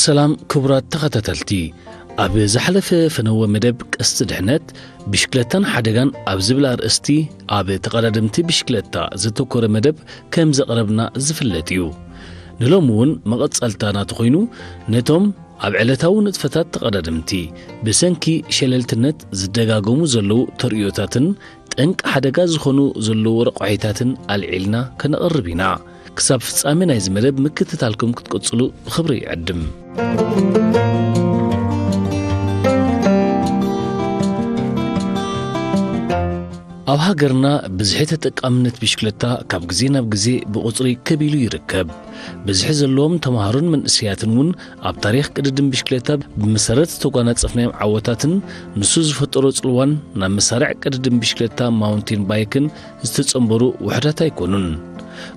ሰላም ክቡራት ተኸታተልቲ፣ ኣብ ዝሓለፈ ፈነወ መደብ ቀስቲ ድሕነት፣ ብሽክለታን ሓደጋን ኣብ ዝብል ኣርእስቲ ኣብ ተቐዳደምቲ ብሽክለታ ዘተኮረ መደብ ከም ዘቕረብና ዝፍለጥ እዩ። ንሎሚ እውን መቐጸልታ ናቱ ኮይኑ፣ ነቶም ኣብ ዕለታዊ ንጥፈታት ተቐዳደምቲ ብሰንኪ ሸለልትነት ዝደጋገሙ ዘለዉ ተርእዮታትን ጠንቂ ሓደጋ ዝኾኑ ዘለዉ ረቋሒታትን ኣልዒልና ከነቕርብ ኢና። ክሳብ ፍጻሜ ናይዚ መደብ ምክትታልኩም ክትቅጽሉ ብኽብሪ ይዕድም። ኣብ ሃገርና ብዝሒ ተጠቃምነት ብሽክለታ ካብ ግዜ ናብ ግዜ ብቑጽሪ ከቢሉ ይርከብ። ብዝሒ ዘለዎም ተምሃሮን መንእሰያትን እውን ኣብ ታሪኽ ቅድድም ብሽክለታ ብመሰረት ዝተጓናጸፍናዮም ዓወታትን ንሱ ዝፈጠሮ ጽልዋን ናብ መሳርዕ ቅድድም ብሽክለታ ማውንቴን ባይክን ዝተጸንበሩ ውሑዳት ኣይኮኑን።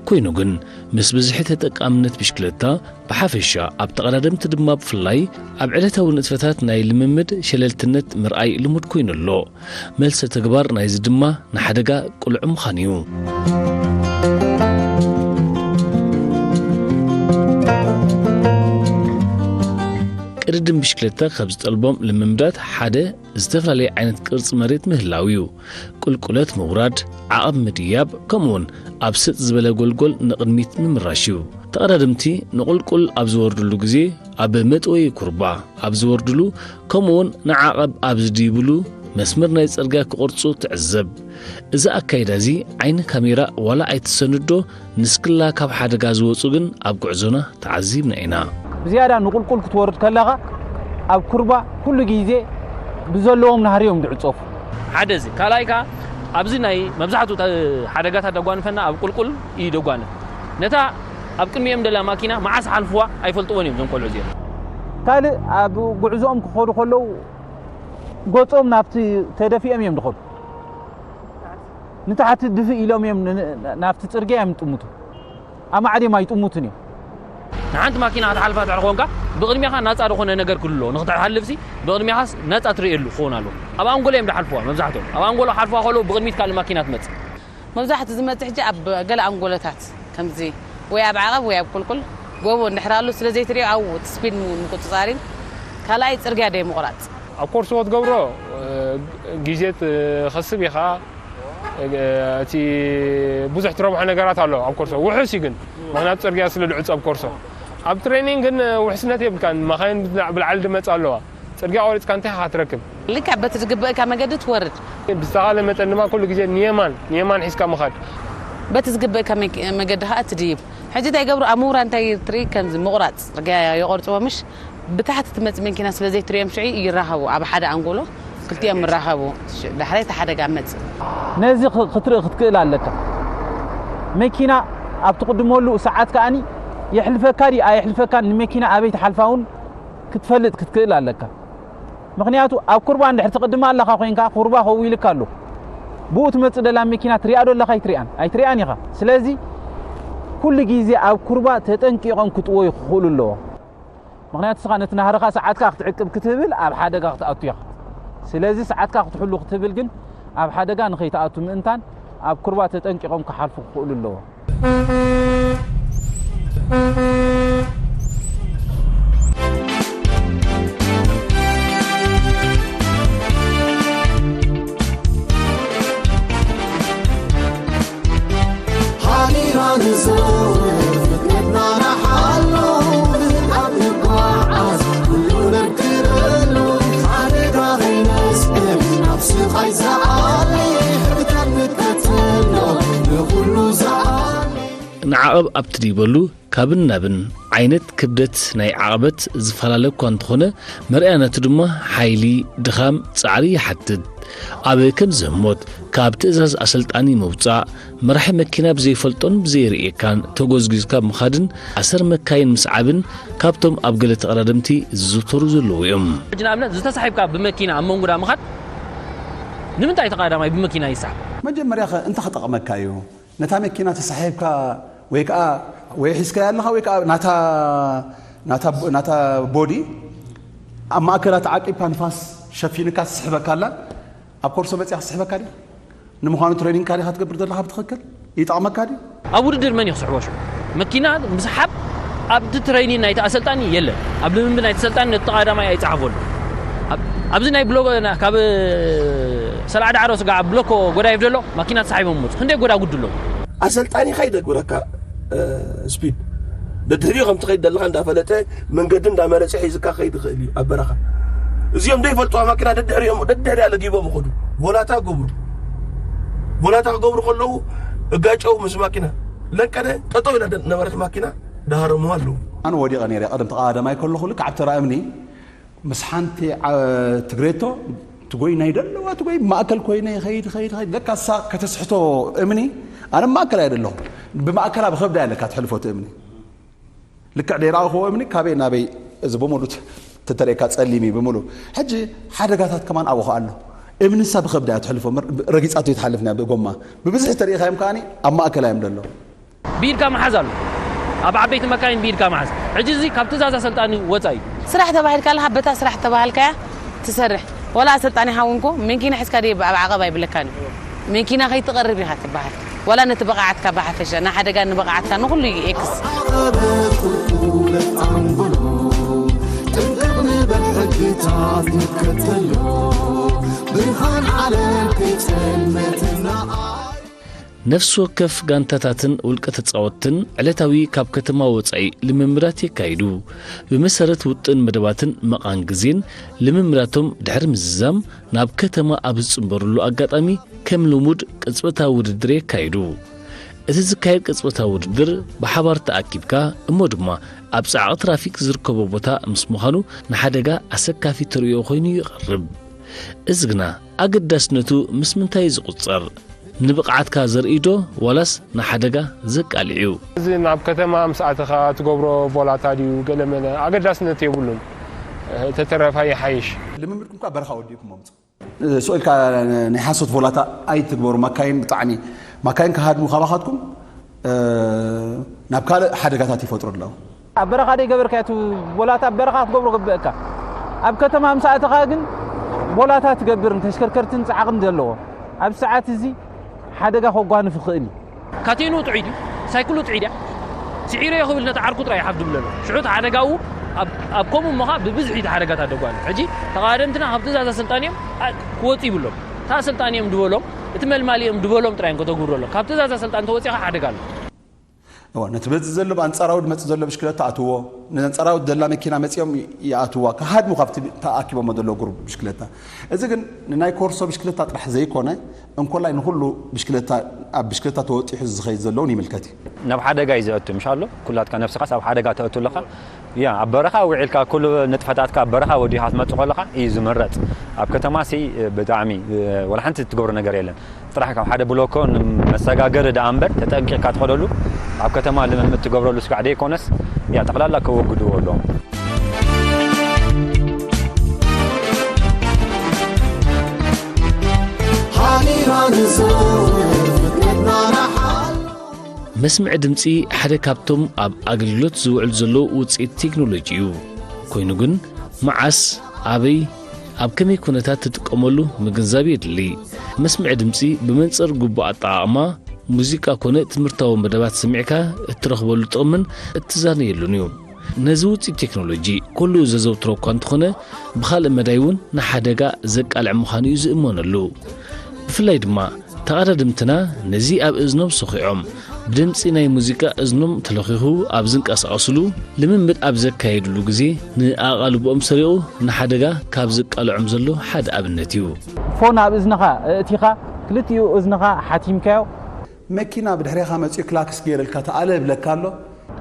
ኮይኑ ግን፣ ምስ ብዝሒ ተጠቃምነት ብሽክለታ ብሓፈሻ፣ ኣብ ተቐዳደምቲ ድማ ብፍላይ፣ ኣብ ዕለታዊ ንጥፈታት ናይ ልምምድ ሸለልትነት ምርኣይ ልሙድ ኮይኑ ኣሎ። መልሰ ተግባር ናይዚ ድማ ንሓደጋ ቅሉዕ ምዃን እዩ። ቅድድም ብሽክለታ ካብ ዝጠልቦም ልምምዳት ሓደ ዝተፈላለየ ዓይነት ቅርጺ መሬት ምህላው እዩ። ቁልቁለት ምውራድ፣ ዓቐብ ምድያብ፣ ከምኡውን ኣብ ስጥ ዝበለ ጎልጎል ንቕድሚት ምምራሽ እዩ። ተቐዳደምቲ ንቑልቁል ኣብ ዝወርድሉ ግዜ ኣብ መጥወዪ ኩርባ ኣብ ዝወርድሉ፣ ከምኡውን ንዓቐብ ኣብ ዝድይብሉ መስመር ናይ ጽርግያ ክቖርጹ ትዕዘብ። እዚ ኣካይዳ እዚ ዓይኒ ካሜራ ዋላ ኣይትሰንዶ፣ ንስክላ ካብ ሓደጋ ዝወጹ ግን ኣብ ጉዕዞና ተዓዚብና ኢና። ብዝያዳ ንቑልቁል ክትወርድ ከለኻ ኣብ ኩርባ ኩሉ ግዜ ብዘለዎም ናህሪ እዮም ዝዕጸፉ። ሓደ እዚ። ካልኣይ ከኣ ኣብዚ ናይ መብዛሕትኡ ተ-፣ ሓደጋታት ደጓንፈና ኣብ ቁልቁል እዩ ደጓንፍ። ነታ ኣብ ቅድሚኦም ደላ ማኪና መዓስ ሓልፍዋ ኣይፈልጥዎን እዮም እዞም ቆልዑ እዚኦም። ካልእ ኣብ ጉዕዞኦም ክኸዱ ከለዉ ገጾም ናብቲ ተደፊኦም እዮም ዝኸዱ። ንታሕቲ ድፍእ ኢሎም እዮም ን-፣ ን-፣ ናብቲ ጽርግያ እዮም ዝጥምቱ። ኣማዕድዮም ኣይጥምቱን እዮም። ንሓንቲ ማኪና ክትሓልፋ ድሕሪ ኮንካ ብቕድሚኻ ናጻ ዝኾነ ነገር ክህሉ ኣለዎ። ንኽትሓልፍሲ ብቕድሚኻስ ናጻ ትርእየሉ ክኸውን ኣለዎ። ኣብ ኣንጎሎ እዮም ዝሓልፍዋ መብዛሕትኦም። ኣብ ኣንጎሎ ክሓልፍዋ ከለዉ ብቕድሚት ካልእ ማኪና ትመጽእ። መብዛሕትኡ ዝመጽእ ሕጂ ኣብ ገለ ኣንጎሎታት ከምዚ ወይ ኣብ ዓቐብ ወይ ኣብ ቁልቁል ጎቦ እንድሕር ኣሎ ስለ ዘይትርእዮ ኣብኡ እቲ ስፒድ ም-፣ ምቁጽጻር እዩ። ካልኣይ ጽርግያ ደይ ምቑራጽ። ኣብ ኮርስ ክትገብሮ፣ እ፣ ግዜ ትኸስብ ኢኻ። እ፣ እቲ ብዙሕ ትረብሖ ነገራት ኣሎ ኣብ ኮርሶ። ውሑስ እዩ ግን፣ ምኽንያቱ ጽርግያ ስለ ዝዕጾ ኣብ ኮርሶ። ኣብ ትሬኒንግ ግን ውሕስነት የብልካን። መኻይን ብላ-፣ ብላዕሊ ድመጻ ኣለዋ። ጽርግያ ቆሪጽካ እንታይ ኢኻ ትረክብ? ልክዕ በቲ ዝግበእካ መገዲ ትወርድ። ብዝተኻለ መጠን ድማ ኩሉ ግዜ ንየማን፣ ንየማን ሒዝካ ምኻድ። በቲ ዝግበእካ መግ-፣ መገዲ ኸኣ ትድይብ። ሕጂ እንታይ ይገብሩ? ኣብ ምውራድ እንታይ ትርኢ? ከምዚ ምቑራጽ ጽርግያ ይቖርጽዎ ምሽ? ብታሕቲ ትመጽእ መኪና ስለ ዘይትርእዮም ሽዑ ይራኸቡ። ኣብ ሓደ ኣንጎሎ ክልቲኦም ይራኸቡ። ሽ-፣ ዳሕራይ እቲ ሓደጋ መጽእ። ነዚ ኽ-፣ ክትርኢ ክትክእል ኣለካ። መኪና ኣብ ትቕድመሉ ሰዓት ከኣኒ የሕልፈካ ድዩ ኣየሕልፈካን ንመኪና ኣበይ ትሓልፋ እውን ክትፈልጥ ክትክእል ኣለካ። ምኽንያቱ ኣብ ኩርባ እንድሕር ትቕድማ ኣለኻ ኮይንካ፣ ኩርባ ከው ኢልካ ኣሎ። ብኡ ትመጽእ ደላ መኪና ትሪኣ ዶ ኣለኻ? ኣይትሪኣን፣ ኣይትሪኣን ኢኻ። ስለዚ ኩሉ ግዜ ኣብ ኩርባ ተጠንቂቖም ክጥወዩ ክኽእሉ ኣለዎም። ምኽንያቱ ንስኻ ነቲ ናህርኻ ሰዓትካ ክትዕቅብ ክትብል ኣብ ሓደጋ ክትኣቱ ኢኻ። ስለዚ ሰዓትካ ክትሕሉ ክትብል ግን ኣብ ሓደጋ ንኸይትኣቱ ምእንታን ኣብ ኩርባ ተጠንቂቖም ክሓልፉ ክኽእሉ ኣለዎም። ንዓቐብ ኣብ ትድይበሉ ካብን ናብን ዓይነት ክብደት ናይ ዓቐበት ዝፈላለ እኳ እንተኾነ፣ መርኣያነቱ ድማ ሓይሊ፣ ድኻም፣ ጻዕሪ ይሓትት። ኣብ ከምዚ ህሞት፣ ካብ ትእዛዝ ኣሰልጣኒ ምውጻእ፣ መራሒ መኪና ብዘይፈልጦን ብዘይርእየካን ተጎዝጒዝካ ምኻድን ኣሰር መካይን ምስዓብን ካብቶም ኣብ ገለ ተቐዳደምቲ ዝዝውተሩ ዘለዉ እዮም። ሕጂ ንኣብነት ዝተሳሒብካ ብመኪና ኣብ መንጎዳ ምኻድ ንምንታይ ተቐዳዳማይ ብመኪና ይስሓብ? መጀመርያ ኸ እንታይ ክጠቕመካ እዩ? ነታ መኪና ተሳሒብካ ወይ ከኣ ወይ ሒዝካያ ኣለኻ ወይ ከኣ ናታ፣ ናታ፣ ናታ ቦዲ ኣብ ማእከላ ተዓቂብካ ንፋስ ሸፊንካ ትስሕበካ ኣላ። ኣብ ኮርሶ መጺኣ ክትስሕበካ ድያ? ንምዃኑ ትሬኒንግካ ዲኻ ትገብር ዘለኻ ብትኽክል? ይጠቕመካ ድዩ? ኣብ ውድድር መን እዩ ክስሕቦ ሽዑ? መኪና ምስሓብ ኣብቲ ትሬኒን ናይቲ ኣሰልጣኒ የለን። ኣብ ልምምድ ናይቲ ኣሰልጣኒ ነቲ ተቓዳማይ ኣይጸሓፈሉ። ኣብ-፣ ኣብዚ ናይ ብሎኮ፣ ና-፣ ካብ ሰላዓ ዳዕሮ ስጋዕ ብሎኮ ጎዳይፍ ዘሎ ማኪና ተሳሒቦም መጹ። ክንደይ ጎዳጉድ ኣለዉ። ኣሰልጣኒኻ ይደግብረካ፣ እ፣ ስፒድ። ደድሕሪኡ ከም ትኸይድ ዘለኻ እንዳፈለጠ መንገዲ እንዳመረጸ ሒዝካ ክኸይድ ይኽእል እዩ ኣብ በረኻ። እዚኦም ዘይፈልጥዋ ማኪና ደድሕሪኦም፣ ደድሕሪያ ለጊቦም ይኸዱ። ቮላታ ገብሩ። ቮላታ ክገብሩ ከለዉ እጋጨው ምስ ማኪና። ለንቀደ ጠጠው ኢላ ደ-፣ ነበረት ማኪና ዳሃረምዋ ኣለዉ። ኣነ ወዲቐ ነይረ ቀደም ተቓዳማይ ከለኹ ልክዕ ኣብ ተራ እምኒ ምስ ሓንቲ ዓ-፣ ትግሬቶ ትጎይ ናይ ደለዋ ትጎይ ማእከል ኮይነ ይኸይድ፣ ይኸይድ፣ ይኸይድ። ለካ እሳ ከተስሕቶ እምኒ፣ ኣነ ማእከል ኣይደለኹ። ብማእከላ ብኸብዳ እያ ለካ ትሕልፎ እቲ እምኒ። ልክዕ ደይረኣኹዎ እምኒ ካበይ ናበይ እዚ ብምሉ ት-፣ ተተርእየካ ጸሊም እዩ ብምሉ። ሕጂ ሓደጋታት ከማን ኣብኡ ከኣ ኣሎ። እምኒ እሳ ብኸብዳ እያ ትሕልፎ፣ ምር-፣ ረጊጻቶ ይትሓልፍ እያ ብጎማ። ብብዝሒ ተርእኻዮም ከኣኒ ኣብ ማእከላ እዮም ደለዉ። ብኢድካ ምሓዝ ኣሎ። ኣብ ዓበይቲ መካይን ብኢድካ ምሓዝ። ሕጂ እዚ ካብ ትእዛዝ ኣሰልጣኒ ወጻኢ እዩ። ስራሕ ተባሂልካ ኣለኻ፣ በታ ስራሕ ተባሃልካያ ትሰርሕ። ወላ ኣሰልጣኒ ሓውንኮ መኪና ሒዝካ ድየ ኣብ ዓቐብ ኣይብለካን እዩ። መኪና ከይትቐርብ ኢኻ ትበሃል። ወላ ነቲ ብቕዓትካ ብሓፈሻ፣ ንሓደጋ ንብቕዓትካ ንኹሉ እዩ ኤክስ። ዓቐበት ቁልቁለት ኣንጎሎ፣ ጥንቅቕ ንበል ሕግታት ንከተሎ፣ ብርሃን ዓለም ከይጸልመትና። ነፍሲ ወከፍ ጋንታታትን ውልቀ ተጻወትትን ዕለታዊ ካብ ከተማ ወጻኢ ልምምዳት የካይዱ። ብመሰረት ውጥን መደባትን መቓን ግዜን ልምምዳቶም ድሕሪ ምዝዛም ናብ ከተማ ኣብ ዝጽንበርሉ ኣጋጣሚ ከም ልሙድ ቅጽበታዊ ውድድር የካይዱ። እቲ ዝካየድ ቅጽበታዊ ውድድር ብሓባር ተኣኪብካ እሞ ድማ ኣብ ጻዕቒ ትራፊክ ዝርከቦ ቦታ ምስ ምዃኑ ንሓደጋ ኣሰካፊ ተርእዮ ኮይኑ ይቐርብ። እዚ ግና ኣገዳስነቱ ምስ ምንታይ እዩ ዝቑጸር? ንብቕዓትካ ዘርእይ ዶ ዋላስ ንሓደጋ ዘቃልዕ እዩ? እዚ ናብ ከተማ ምስ ኣተኻ ትገብሮ ቮላታ ድዩ ገለመለ ኣገዳስነት የብሉን። ተተረፋ ይሓይሽ። ልምምድኩም ከኣ በረኻ ወዲእኩሞ ምጽእ። ስቕ ኢልካ ናይ ሓሶት ቮላታ ኣይትግበሩ። ማካይን ብጣዕሚ፣ ማካይን ክሃድሙ ካባኻትኩም፣ እ፣ ናብ ካልእ ሓደጋታት ይፈጥሩ ኣለዉ። ኣብ በረኻ ደይ ገበርካዮ እቲ ቮላታ ኣብ በረኻ ክትገብሮ ግብእካ። ኣብ ከተማ ምስ ኣተኻ ግን ቮላታ ትገብርን ተሽከርከርትን ጻዕቕን ዘለዎ። ኣብ ሰዓት እዚ ሓደጋ ከጓንፍ ይኽእል እዩ። ካቴንኡ ጥዑይ ድዩ? ሳይክሉ ጥዑይ ድያ? ስዒረዮ ክብል ነቲ ዓርኩ ጥራይ ሓፍ ድብለሉ። ሽዑ እቲ ሓደጋኡ ኣብ፣ ኣብ ከምኡ እሞ ኸኣ ብብዝሒ እቲ ሓደጋታት ደጓንፍ። ሕጂ ተቓደምትና ካብ ትእዛዝ ኣሰልጣኒኦም ኣ-፣ ክወጹ ይብሎም። እታ ኣሰልጣኒኦም ድበሎም፣ እቲ መልማሊኦም ድበሎም ጥራይ እዮም ከተግብሩ ኣለዎም። ካብ ትእዛዝ ኣሰልጣኒ ተወጺእኻ ሓደጋ ኣሎ። እዋ፣ ነቲ በዚ ዘሎ ብኣንጻራዊ ድመጽእ ዘሎ ብሽክለታ ኣትዎ፣ ንኣንጻራዊ ደላ መኪና መጺኦም ይኣትዋ፣ ክሃድሙ ካብቲ ተኣኪቦሞ ዘለዉ ግሩፕ ብሽክለታ። እዚ ግን ንናይ ኮርሶ ብሽክለታ ጥራሕ ዘይኮነ፣ እንኮላይ ንኹሉ ብሽክለታ፣ ኣብ ብሽክለታ ተወጢሑ ዝኸይድ ዘለውን ይምልከት እዩ። ናብ ሓደጋ እዩ ዘእቱ፣ ምሽ ኣሎ? ኩላትካ ነብስኻስ ኣብ ሓደጋ ተእቱ ኣለኻ። ያ፣ ኣብ በረኻ ውዒልካ ኩሉ ንጥፈታትካ ኣብ በረኻ ወዲኻ ክትመጽእ ከለኻ እዩ ዝምረጽ። ኣብ ከተማሲ ብጣዕሚ፣ ወላ ሓንቲ እትገብሮ ነገር የለን። ጥራሕ ካብ ሓደ ብሎኮ ንመሰጋገሪ ደኣ እምበር ተጠንቂቕካ ትኸደሉ፣ ኣብ ከተማ ልምምድ ትገብረሉ ስጋዕ ደይኮነስ፣ ያ፣ ጠቕላላ ከወግድዎ ኣለዎም። ሃኒና ንዘውር ፍጥነትና ንሓሎ። መስምዒ ድምጺ ሓደ ካብቶም ኣብ ኣገልግሎት ዝውዕሉ ዘለዉ ውጽኢት ቴክኖሎጂ እዩ። ኮይኑ ግን፣ መዓስ፣ ኣበይ፣ ኣብ ከመይ ኩነታት ትጥቀመሉ ምግንዛብ የድሊ። መስምዒ ድምጺ ብመንጽር ግቡእ ኣጠቓቕማ፣ ሙዚቃ ኮነ ትምህርታዊ መደባት ሰሚዕካ እትረኽበሉ ጥቕምን እትዛነየሉን እዩ። ነዚ ውጽኢት ቴክኖሎጂ ኩሉ ዘዘውትሮ እኳ እንተኾነ፣ ብኻልእ መዳይ እውን ንሓደጋ ዘቃልዕ ምዃኑ እዩ ዝእመነሉ። ብፍላይ ድማ፣ ተቐዳደምትና ነዚ ኣብ እዝኖም ሰኺዖም፣ ብድምጺ ናይ ሙዚቃ እዝኖም ተለኺኹ ኣብ ዝንቀሳቐስሉ፣ ልምምድ ኣብ ዘካየድሉ ግዜ፣ ንኣቓልቦኦም ሰሪቑ ንሓደጋ ካብ ዘቃልዖም ዘሎ ሓደ ኣብነት እዩ። ፎን ኣብ እዝንኻ ኣእቲኻ፣ ክልቲኡ እዝንኻ ሓቲምካዮ። መኪና ብድሕሬኻ መጺኡ ክላክስ ገይርልካ፣ ተኣለ ይብለካ ኣሎ።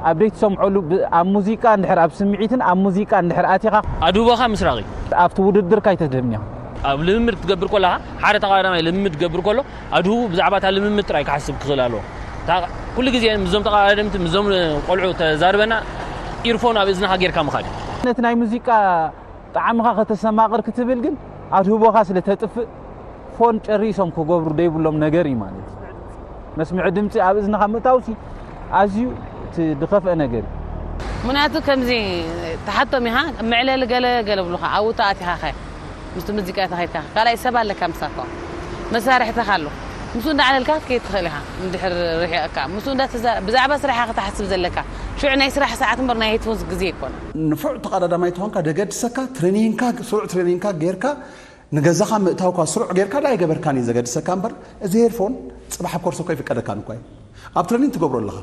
ኣብ ደይ ትሰምዐሉ፣ ብ-፣ ኣብ ሙዚቃ እንድሕር፣ ኣብ ስምዒትን ኣብ ሙዚቃ እንድሕር ኣቲኻ፣ ኣድህቦኻ ምስራቕ እዩ። ኣብቲ ውድድርካ ኣይተድህብን ኢኻ። ኣብ ልምምድ ክትገብር ከለኻ፣ ሓደ ተቓዳማይ ልምምድ ክገብር ከሎ፣ ኣድህቡ ብዛዕባ እታ ልምምድ ጥራይ ክሓስብ ክኽእል ኣለዎ። እታ ኩሉ ግዜ ምስዞም ተቓዳደምቲ፣ ምስዞም ቆልዑ ተዛርበና፣ ኢርፎን ኣብ እዝንኻ ጌርካ ምኻድ እዩ። ነቲ ናይ ሙዚቃ ጣዕምኻ ከተሰማቕር ክትብል ግን ኣድህቦኻ ስለ ተጥፍእ፣ ፎን ጨሪሶም ክገብሩ ደይብሎም ነገር እዩ ማለት እዩ። መስምዒ ድምጺ ኣብ እዝንኻ ምእታውሲ ኣዝዩ እቲ ዝኸፍአ ነገር እዩ። ምኽንያቱ ከምዚ ተሓቶም ኢኻ፣ መዕለሊ ገለ ገለ ብሉኻ፣ ኣብኡ ተኣቲኻ ኸ ምስቲ ሙዚቃ ተኸይድካ፣ ካልኣይ ሰብ ኣለካ ምሳኻ፣ መሳርሕትኻ ኣሎ። ምስኡ እንዳዕለልካ ክትከይድ ትኽእል ኢኻ፣ እንድሕር ርሒቕካ። ምስኡ እንዳተዛ-፣ ብዛዕባ ስራሕኻ ክትሓስብ ዘለካ፣ ሽዑ ናይ ስራሕ ሰዓት እምበር ናይ ሄድፎንስ ግዜ ኣይኮነን። ንፉዕ ተቐዳዳማይ ተኾንካ ደገድሰካ፣ ትሬኒንግካ፣ ስሩዕ ትሬኒንግካ ጌርካ፣ ንገዛኻ ምእታውካ ስሩዕ ጌርካ ዳ ኣይገበርካን እዩ ዘገድሰካ እምበር፣ እዚ ሄድፎን ጽባሕ ኣብ ኮርስ እኮ ኣይፍቀደካን እኳ እዩ። ኣብ ትሬኒንግ ትገብሮ ኣለኻ።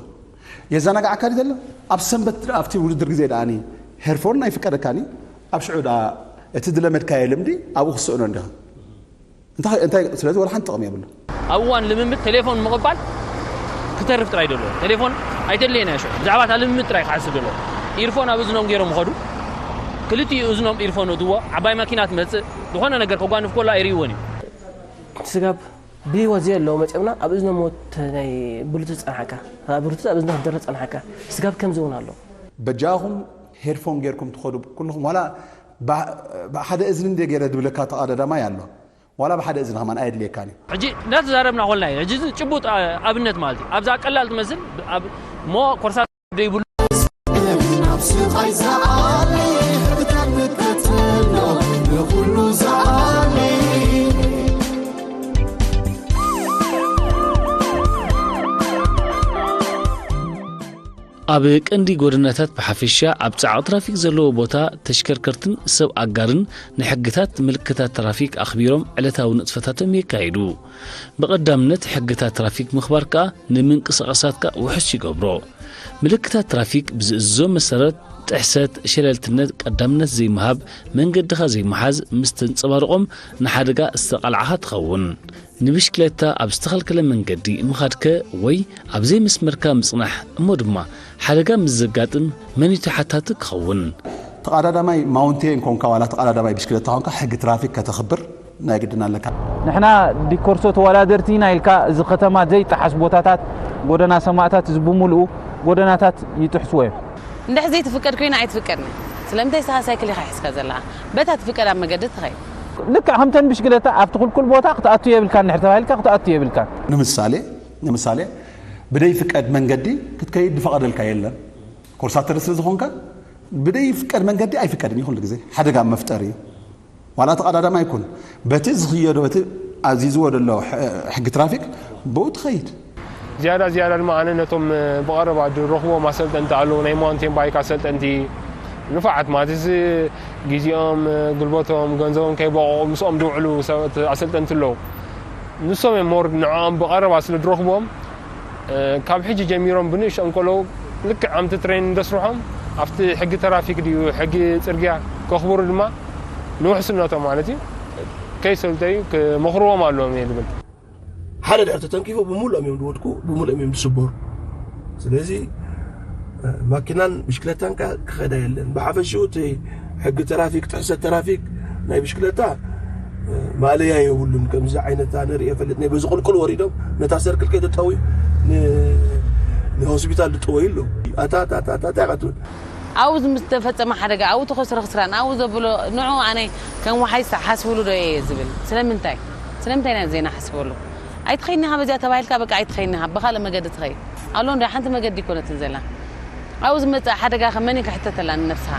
የዘናግዓካ ድዩ ዘሎ? ኣብ ሰንበት ኣብቲ ውድድር ግዜ ደኣኒ ሄድፎን ኣይፍቀደካን እዩ። ኣብ ሽዑ ደኣ እቲ ዝለመድካዮ ልምዲ ኣብኡ ክስእኖ እንዲኻ። እንታይ እንታይ ስለዚ ወላ ሓንቲ ጥቕሚ የብሉ። ኣብ እዋን ልምምድ ቴሌፎን ምቕባል ክተርፍ ጥራይ ደሎ። ቴሌፎን ኣይተድልየና ሽዑ። ብዛዕባ እታ ልምምድ ጥራይ ክሓስብ ደሎ። ኢርፎን ኣብ እዝኖም ገይሮም ይኸዱ። ክልቲኡ እዝኖም ኢርፎን እትዎ ዓባይ ማኪና ትመጽእ ዝኾነ ነገር ከጓንፍ ከሎ ኣይርእይዎን እዩ። ስጋብ ብህይወት ዘየለዉ መፅኦምና ኣብ እዝኖም ሞት ናይ ብሉቱዝ ፀንሓካ ብሉቱዝ ኣብ እዝኖ ክደረግ ፀንሓካ ስጋብ ከምዚ እውን ኣሎ። በጃኹም ሄድፎን ጌርኩም ትኸዱ ኩልኹም ዋላ ብሓደ እዝኒ እንደ ገይረ ድብለካ ተቐዳዳማይ ኣሎ ዋላ ብሓደ እዝኒ ከማን ኣየድልየካን እዩ። ሕጂ እንዳተዛረብና ኮልና እዩ ሕጂ ጭቡጥ ኣብነት ማለት እዩ ኣብዛ ቀላል ትመስል እሞ ኮርሳ ዘይብሉ ናብ ስቓይ ዝኣሊ ሕግታት ንከተሎ ንኹሉ ዝኣሊ ኣብ ቀንዲ ጎደናታት ብሓፈሻ ኣብ ጻዕቕ ትራፊክ ዘለዎ ቦታ ተሽከርከርትን ሰብ ኣጋርን ንሕግታት ምልክታት ትራፊክ ኣኽቢሮም ዕለታዊ ንጥፈታቶም የካይዱ። ብቐዳምነት ሕግታት ትራፊክ ምኽባር ከኣ ንምንቅስቓሳትካ ውሑስ ይገብሮ። ምልክታት ትራፊክ ብዝእዝዞ መሰረት ጥሕሰት፣ ሸለልትነት፣ ቀዳምነት ዘይምሃብ፣ መንገድኻ ዘይምሓዝ ምስ ተንጸባርቖም ንሓደጋ ዝተቓልዓኻ ትኸውን። ንብሽክለታ ኣብ ዝተኸልከለ መንገዲ ምኻድከ ወይ ኣብ ዘይመስመርካ ምጽናሕ እሞ ድማ ሓደጋ ምስ ዘጋጥም መን እዩ ተሓታቲ ክኸውን? ተቐዳዳማይ ማውንቴን ኮንካ ዋላ ተቐዳዳማይ ብሽክለታ ኮንካ ሕጊ ትራፊክ ከተኽብር ናይ ግድን ኣለካ። ንሕና ዲኮርሶ ተወዳደርቲ ኢና ኢልካ እዚ ከተማ ዘይጠሓስ ቦታታት ጎደና ሰማእታት እዚ ብምልኡ ጎደናታት ይጥሕስዎ እዮም። እንድሕር ዘይትፍቀድ ኮይና ኣይትፍቀድን እያ። ስለምንታይ ንስኻ ሳይክል ኢኻ ሒዝካ ዘለኻ? በታ ትፍቀድ ኣብ መገዲ ትኸይድ። ልክዕ ከምተን ብሽክለታ ኣብቲ ኩልኩል ቦታ ክትኣቱ የብልካን እንድሕር ተባሂልካ ክትኣቱ የብልካን። ንምሳሌ ንምሳሌ ብደይ ፍቀድ መንገዲ ክትከይድ ዝፈቐደልካ የለን። ኮርሳተር ስለ ዝኾንካ ብደይ ፍቀድ መንገዲ ኣይፍቀድን እዩ ኩሉ ግዜ ሓደጋ መፍጠር እዩ። ዋላ ተቐዳዳማይ ኩን በቲ ዝኽየዶ በቲ ኣዚዝዎ ዘሎ ሕጊ ትራፊክ ብኡ ትኸይድ። ዝያዳ ዝያዳ ድማ ኣነ ነቶም ብቐረባ ዝረኽቦም ኣሰልጠንቲ ኣለዉ ናይ ማውንቴን ባይክ ኣሰልጠንቲ ንፉዓት ማለት እዚ ግዜኦም፣ ጉልበቶም፣ ገንዘቦም ከይበቐቑ ምስኦም ዝውዕሉ ኣሰልጠንቲ ኣለዉ። ንሶም እዮም ሞር ንዕኦም ብቐረባ ስለ ዝረኽብዎም ካብ ሕጂ ጀሚሮም ብንእሽኦም ከለዉ ልክዕ ኣምቲ ትሬን እንደስርሖም ኣብቲ ሕጊ ተራፊክ ድዩ ሕጊ ፅርግያ ከኽብሩ ድማ ንውሕስነቶም ማለት እዩ ከይሰልጠዩ ክመኽርዎም ኣለዎም እየ ዝብል። ሓደ ድሕር ተተንኪፎ ብሙሉኦም እዮም ዝወድቁ፣ ብሙሉኦም እዮም ዝስበሩ። ስለዚ ማኪናን ብሽክለታን ክኸዳ የለን። ብሓፈሽኡ እቲ ሕጊ ተራፊክ፣ ጥሕሰት ተራፊክ ናይ ብሽክለታ ማእለያ የብሉን። ከምዚ ዓይነት ኣነ ርእየ ፈልጥ ናይ በዚ ቁልቁል ወሪዶም ነታ ሰርክል ከይተጠውዩ ንሆስፒታል ዝጠወዩ ኣለዉ። ኣታ ኣታ ኣታ ኣታ እንታይ ኢኻ ትብል? ኣብኡ ምስ ዝተፈጸመ ሓደጋ ኣብኡ ተኸስረ ክስራን ኣብኡ ዘብሎ ንዑ ኣነ ከም ወሓይስ ሓስብሉ ዶ እየ ዝብል ስለምንታይ ስለምንታይ ኢና ዘይንሓስበሉ ኣይትኸይኒ ኢኻ በዚኣ ተባሂልካ በቃ ኣይትኸይኒ ኢኻ ብኻልእ መገዲ ትኸይድ ኣሎ እንዶ ሓንቲ መገዲ ኣይኮነትን ዘላ ኣብኡ ዝመጽእ ሓደጋ ከ መን እዩ ክሕተተላ ንነብስኻ